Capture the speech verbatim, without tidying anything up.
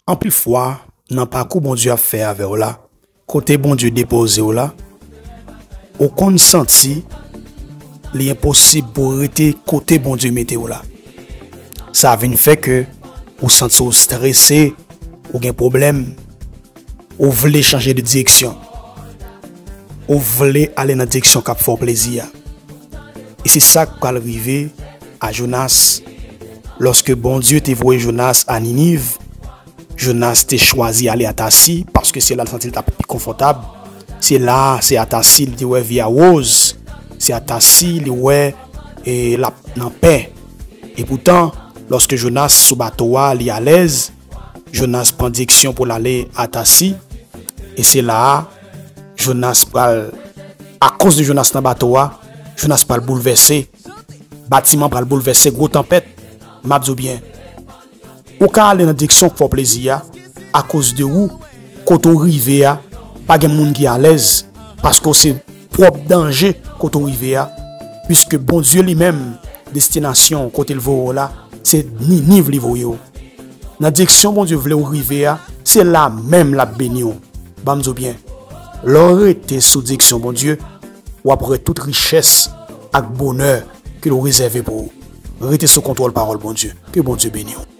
Anpil fwa, nan pakou Bondye ap fè avè w la, kote Bondye depoze w la, ou konn santi li enposib pou w rete kote Bondye mete w la. Sa vin fè ke ou santi w strese, ou gen pwoblèm, ou vle chanje de direksyon, ou vle ale nan direksyon k ap fè w plezi a. E se sa k pral rive a Jonas. Lòske Bondye te voye Jonas a Niniv, Jonas te chwazi ale a Tasi, paske se la l santi l t ap pi konfòtab. Se la, se a Tasi li te wè vi a woz. Se a Tasi li wè, e, l ap nan pè. E poutan, lòske Jonas sou bato a, li alèz, Jonas pran direksyon pou l ale a Tasi. E se la a, Jonas pral, akoz de Jonas nan bato a, Jonas pral boulvèse. Batiman pral boulvèse, gwo tanpèt. M ap di w byen. Ou ka ale nan direksyon k fè w plezi a, akoz de ou, kote w rive a, pa gen moun ki alèz, paske w se pwòp danje kote w rive a, piske Bondye li menm, destinasyon kote l voye w la, se Niniv li voye w. Nan direksyon Bondye vle w rive a, se la menm l ap beni w. Ban m di w byen, lè w rete sou direksyon Bondye, w ap wè tout richès ak bonè ke l rezève pou ou. Rete sou kontwòl pawòl Bondye. Ke Bondye beni w.